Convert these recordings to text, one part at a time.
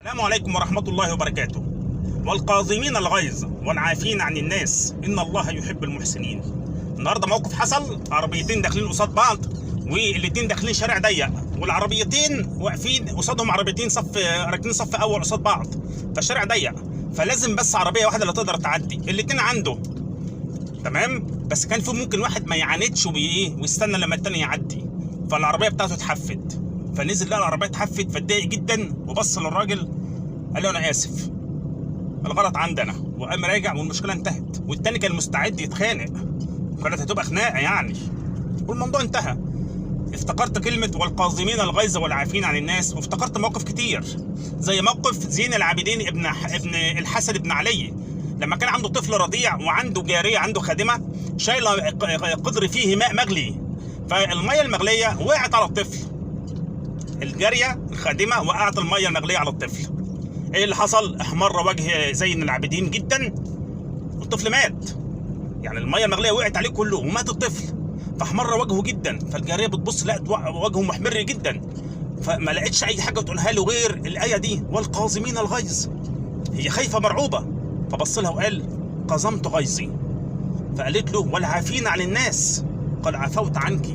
السلام عليكم ورحمة الله وبركاته. والكاظمين الغيظ والعافين عن الناس إن الله يحب المحسنين. النهارده موقف حصل، عربيتين داخلين قصاد بعض، والاتنين داخلين شارع ضيق، والعربيتين واقفين قصادهم عربيتين صف راكنين صف اول قصاد بعض، فالشارع ضيق، فلازم بس عربية واحدة اللي تقدر تعدي، الاتنين عنده تمام، بس كان في ممكن واحد ما يعاندش وبايه ويستنى لما التاني يعدي، فالعربيه بتاعته اتحفت، فنزل لقى العربية اتحفت، فاتضايق جدا وبص للراجل قال له انا اسف، الغلط عندنا، وقام راجع والمشكلة انتهت. والتاني كان مستعد يتخانق، وكانت هتبقى خناقه يعني، والموضوع انتهى. افتكرت كلمة والكاظمين الغيظ والعافين عن الناس، وافتكرت مواقف كتير زي موقف زين العابدين ابن الحسن بن علي لما كان عنده طفل رضيع وعنده جارية، عنده خادمة شايلة قدر فيه ماء مغلي، فالمية المغلية وقعت على الطفل. الجارية الخادمة وقعت المية المغلية على الطفل. ايه اللي حصل؟ احمر وجه زين العابدين جدا والطفل مات. يعني المية المغلية وقعت عليه كله ومات الطفل، فاحمر وجهه جدا. فالجارية بتبص لقت وجهه محمر جدا، فما لقتش اي حاجة تقولها له غير الآية دي، والكاظمين الغيظ. هي خايفة مرعوبة، فبص لها وقال كظمت غيظي. فقالت له والعافين عن الناس، قال عفوت عنك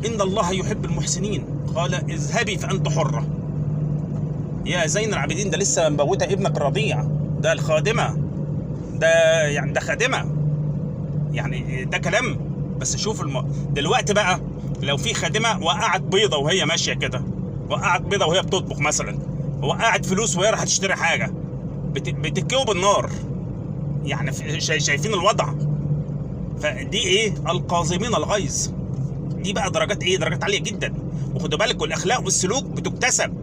إن الله يحب المحسنين، قال اذهبي فأنت حرة. يا زين العابدين، ده لسه مبوتة ابنك الرضيع، ده الخادمة، ده يعني ده خادمة، يعني ده كلام. بس شوف دلوقتي بقى لو في خادمة وقعت بيضة وهي ماشية كده، وقعت بيضة وهي بتطبخ مثلا، وقعت فلوس وهي راح تشتري حاجة، بتكوي بالنار. يعني شايفين الوضع؟ فدي ايه؟ الكاظمين الغيظ. دي بقى درجات ايه؟ درجات عالية جدا. وخدوا بالكم الاخلاق والسلوك بتكتسب،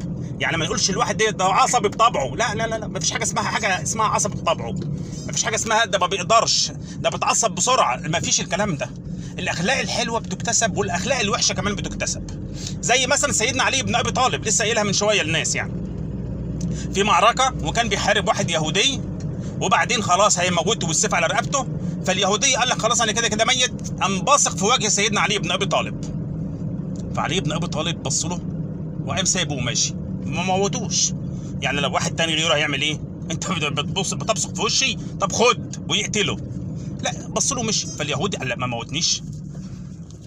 يعني ما نقولش الواحد ده عصبي بطبعه، لا لا لا لا، ما فيش حاجة اسمها عصبي بطبعه، ما فيش حاجة اسمها ده ما بيقدرش، ده بيتعصب بسرعة، ما فيش الكلام ده. الاخلاق الحلوة بتكتسب والاخلاق الوحشة كمان بتكتسب. زي مثلا سيدنا علي بن ابي طالب، لسه قايلها من شوية للناس، يعني في معركة وكان بيحارب واحد يهودي، وبعدين خلاص هيموته بالسيف على رقبته، فاليهودي قال لك خلاص انا كده كده ميت، قام باصق في وجه سيدنا علي بن ابي طالب. فعلي بن ابي طالب بص له وقام سايبه وماشي، ما موتوش. يعني لو واحد تاني غيره هيعمل ايه؟ انت بتبص بتبصق في وشي، طب خد، ويقتله. لا، بص له ومشي. فاليهودي قال لا ما موتنيش،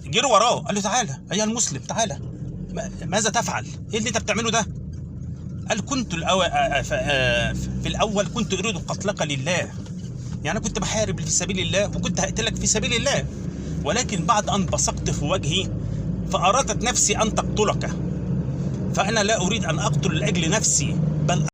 جري وراه قال له تعالى ايها المسلم، تعالى، ماذا تفعل؟ ايه اللي انت بتعمله ده؟ قال كنت الأول في الاول كنت اريد قتلك لله، يعني كنت بحارب في سبيل الله وكنت هقتلك في سبيل الله، ولكن بعد ان بصقت في وجهي فارادت نفسي ان تقتلك، فانا لا اريد ان اقتل لاجل نفسي بل